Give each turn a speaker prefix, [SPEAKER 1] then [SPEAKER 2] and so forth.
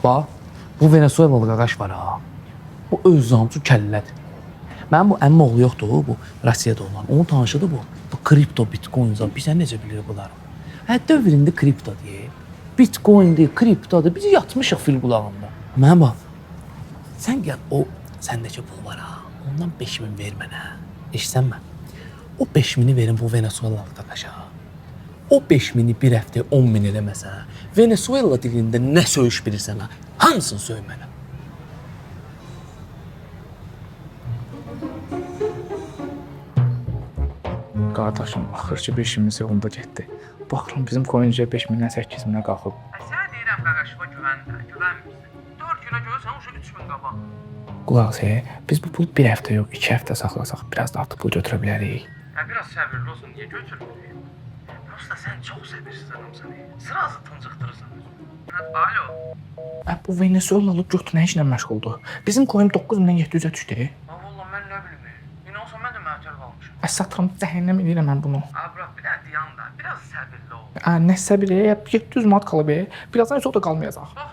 [SPEAKER 1] Bax, bu Venezuelalı qaqaş var ha. Bu öz zamçı kəllədir. Mənim bu əmim oğlu yoxdur, bu Rusiyada olan. Onun tanışıdır bu. Bu kripto, bitcoin zat. Bizə necə bilir bunları? Hə dövr indi kripto deyə. Bitcoindir, kriptodur. Biz yatmışıq fil qulağında. Mənə bax. Sən gəl o səndəki pul var ha. Ondan 5000 ver mənə. Eşitsənmə. O 5000-i verin bu Venezuelalı qaqaşa. O 5000-i bir həftəyə 10 min eləməsə, Venezuela dilində nə söyüş bilirsən ha, hamısını söy mənə.
[SPEAKER 2] Qardaşım, axır ki bir işimiz yolunda getdi. Baxıram bizim coin-cə 5000-dən 8000-ə qalxıb.
[SPEAKER 1] Sənə deyirəm qaqaşıma güvən də, güvənmirsən. 4 günə görürsən uşaq 3000 qabaq.
[SPEAKER 2] Qulaq as, biz bu pulu bir həftə yox, 2 həftə saxlasaq biraz da artıq pul götürə bilərik.
[SPEAKER 1] Ya biraz səbirli olsun, niyə götürmürük? Prosta sən çox səbirsiz adamsan. Srazı tıncıxdırırsan özünü. Alo.
[SPEAKER 2] Ə, bu Venezuelalı göt nə işlə məşğuldur? Bizim coin 9700-ə düşdü.
[SPEAKER 1] Ha vallah mən nə bilim. İnansan mən də məətəl qalmışam.
[SPEAKER 2] Ə, satıram, cəhənnəm eləyirəm mən bunu.
[SPEAKER 1] Ha bırak bir dənə dayan da, biraz səbirli ol.
[SPEAKER 2] Ə, nə səbir, 700 manat qalıb. Birazdan heç o da qalmayacaq.
[SPEAKER 1] Bax